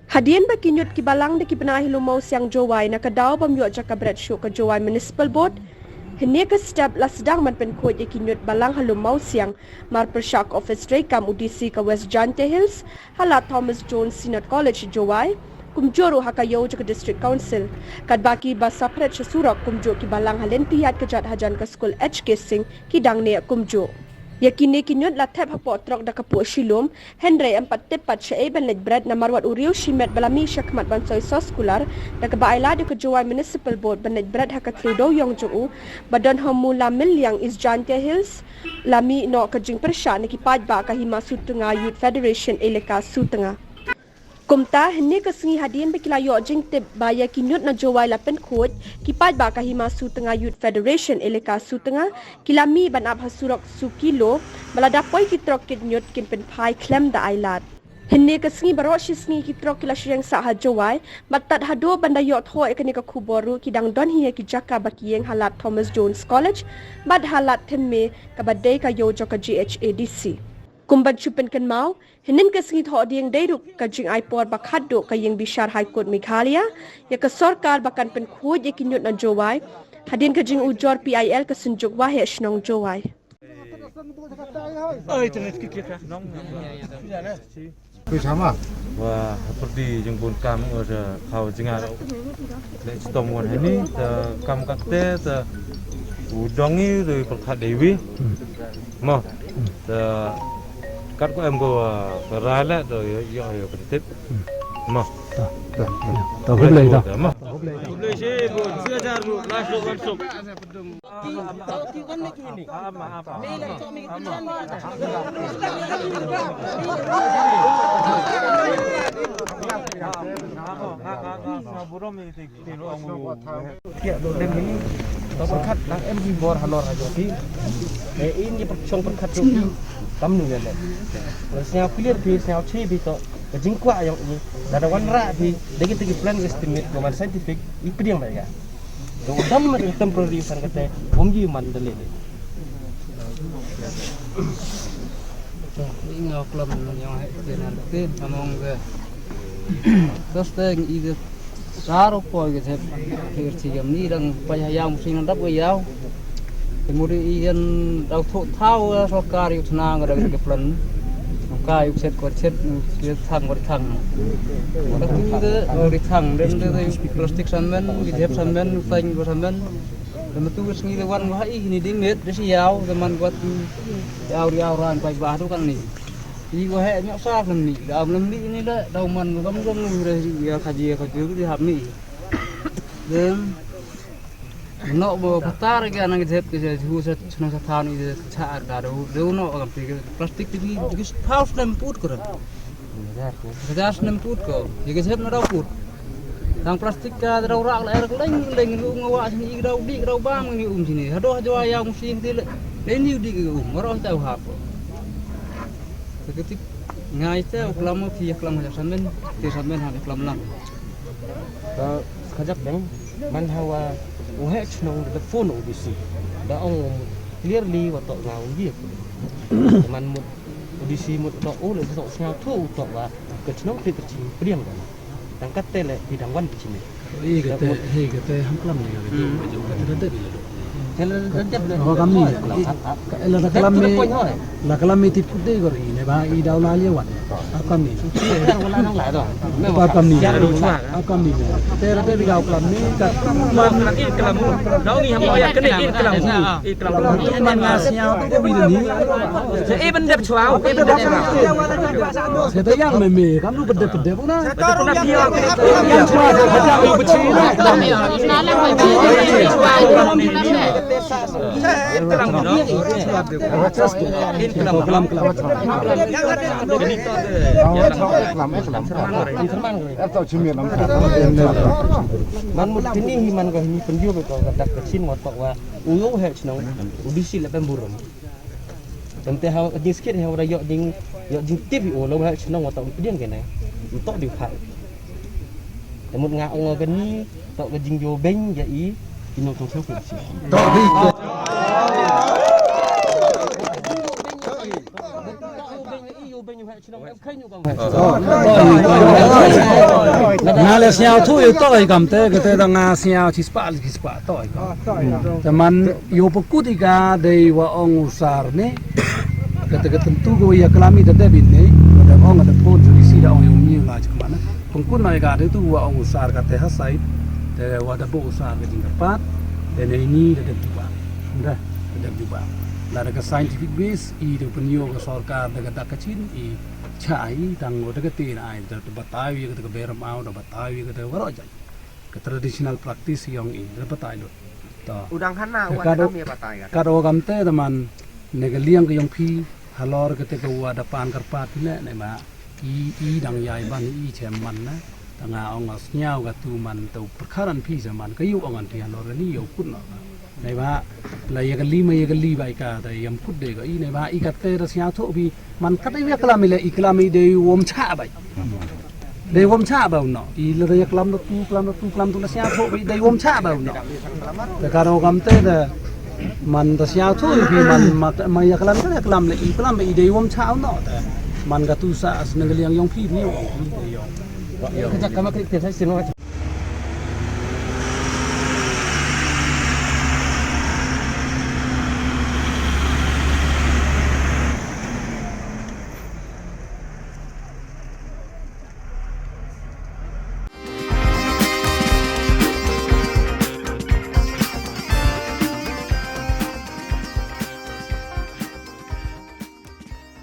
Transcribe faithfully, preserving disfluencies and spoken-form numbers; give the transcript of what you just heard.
Hadien ba ki ñiut ki balang da ki bnai ha Lum Mawsiang Jowai na ka daw bym ïoh jaka bret shuh ka Jowai Municipal Board, hynne ka step la sdang ban pynkhuid ïa ki ñiut balang ha Lum Mawsiang mar pyrshah ka ophis treikam u D C ka West Jaintia Hills, ha Lad Thomas Jones Synod College Jowai, kumjuh ruh ha ka ïew jong ka District Council, katba ki ba saphriang sha surok kumjuh ki balang ha lynti ïaid ka jait hajan ka skul H K Singh ki dang neh kumjuh. Ïa kine ki ñiut la thep hapoh trok da ka puh shilum, hynrei ym pat tip pat shaei ban leit bret namar wat u riew shimet ba la mih shakhmat ban soi sos kular, da kaba ai lad ïa ka Jowai Municipal Board ban leit bret ha ka thliew dewiong jong u, ba don ha Mula Mylliem, East Jaintia Hills, la mih noh ka jingpyrshah na ki paidbah ka Hima Sutnga Youth Federation Elaka Sutnga. Kumta, hynne ka sngi hadien ba ki la ïoh jingtip ba ïa ki ñiut na Jowai la pynkhuid, ki paidbah ka Hima Sutnga Youth Federation Elaka Sutnga, ki la mih ban ap ha surok Sukilo, ba lada poi ki trok kit ñiut kin pynphai khlem da ai lad. Hynne ka sngi baroh shi sngi ki trok ki la shyrkhei sah ha Jowai, bad tad haduh ban da ïoh thoh ïa kane ka khubor ruh ki dang don hi ha ki jaka ba ki ïeng ha Lad Thomas Jones College, bad ha Lad Thymme kaba dei ka ïew jong ka G H A D C. Kum ban shu pynkynmaw, hynnin ka sngi Thohdieng dei ruh ka jingai por ba khatduh ka ïing bishar High Court Meghalaya ïa ka sorkar ba kan pynkhuid ïa ki ñiut na Jowai, hadien ka jingujor P I L ka Synjuk Waheh Shnong Jowai. Oi, terus kiki ka. Kuisama. Wa hapyrdi jingbun kam ur khaw jingar. Le stom wan hani ta kam katte ta u dongi ri perkhat dewi. Mo. Ta kat ko em ko rala to yo yo yo kentip. Mo. Ta ta ta. Mo. Khublei shi bu syajar bu lasu bansuk. Kiak dok dem ini. Tau pyrkhat tang em hi bor halor ajo ki. Eh, in ki pyrchong pyrkhat tu ki. Kam nu ya le. Sñiaw clear phi, sñiaw chi phi to. Ka jingkwah yong i. Dada wan ra phi. Degi tegi plan estimate ko man scientific. I pdiang ba ya. Dong dam na temporary san kate, ong ji man dale. Ing au klam yang hai tin ar tin among ke. Tos teng i de saro po ke thep kir chi yam ni dang pa ya yang sing dap ke yau. Kemuri i yan dau thok thau sorkar yu tna ga dang ke plan. Ka yu set ko set yu thang ko thang. Ka tu de ri thang den de plastik san men, ki thep san men, fine ko san men. Lama tu sngi da wan ko ha i ni ding met da si yau da man ko tu yau yau ran pai ba tu kan ni. I ko he nyok sa kan ni da am lam ni ni da da man ko gam gam ni re ya ka ji ka ji di hap ni. Dem no bo patar ke nang jep ke ju sa chna sa than i cha ar da do do no gam ti plastik ti ki paus nem put ko. Hajar snem put ko, ye ke sep na dau put. Tang plastik ka dau rak la er leng leng lu nga wa sini i dau di dau bang ni um sini. Hado hajo ya um sini ti le. Le ni di ke um, ro ta u hap. Ke tik ngai te u klam ti klam ha samen, ti samen ha klam lang. Ka kajak deng man hawa u he chnong da phone u bisi. Da ong clearly wa to nga u ye. Man mut u D C mut u tok u le u tok sñiaw thu u tok wa ka chnong phi ka chim priang kan. Dang kat te le phi dang wan ka chim. Hi ka te, hi ka te ham klam ni ka ju ka ju ka te te bi le. Te le te te le. Ho kam ni. Ka la da klam ni. La klam ni tip kut de gor i ne ba i daw la le wan. Ap kam ni. Wala nang la do. Ap kam ni. Ap kam ni. Te ra te bi daw klam ni ka man. Daw ni ham ya kene in klam. Klam man nga sñiaw tu ko bi ni. Sa e ban dep chwa, e ban dep chwa. Sa ta yang me me, kam lu ban dep dep na. Sa ta yang me me, kam lu ban dep dep na. In klam, in klam. Klam, klam. Man mut kini hi man ko hi pynjur ko ka dak ka chin wa tok wa. U yo he chnong. U D C le pemburum. Tante ha jing skit ha da yok jing yok jing tip u lo ha chnong wa tok pdiang kene. Tok di pha. Te mut nga ong ka ni tok ka jing jo beng ya i. Ino tong sel ku si. Tok di. Tok di. Tok di. Le sñiawthuh ïa u Toh i kam te, kata da nga sñiaw chi spah, chi spah Toh i kam. Te man ïoh pynkut i ka dei wa ong u sar ne. Kata ka tentu ko ïa klam i da dep i ne. Kata ong da phone sa isi da ong ïa u ñiew la chi kman. Pynkut na i ka dei tu wa ong u sar kata ha side. Te wa da bo u sar ka jingkyrpad. Te ne ni da dep jubab. Da dep jubab. La da ka scientific base i da pynïoh ka sorkar da ka dak ka chin i cha i tang wa da ka te na ai da batai ïa kata ka beram au da batai ïa kata waroh jait. Ka traditional practice yong i da batai lut. To. U dang hana u Ka wan do- am ïa batai ka. Ka do kam te da man ne ka liang ka yong phi halor kata ka wa da pan kyrpad phi ne ne ma i i dang ïai ban i chem man na. Ta nga ong nga sñiaw ka tu man tu perkaran phi chem man ka yu ong an phi halor ni yu kut no. Nei ba la ïa ka li ma ïa ka li bai ka da yam kut de ka i nei ba i ka te da sñiawthuh phi man ka te ïa klam i le i klam i dei wom cha bai. Dei wom cha ba u no. I la da ïa klam da tu klam da tu klam tu la sñiawthuh phi dei wom cha ba u no. Te ka ro kam te da man da sñiawthuh phi man ma ma ïa klam ka ïa klam le i klam i dei wom cha u no. Te man ka tu sa as nang liang yong phi ni yong. Ka jak kama kri te sa sino.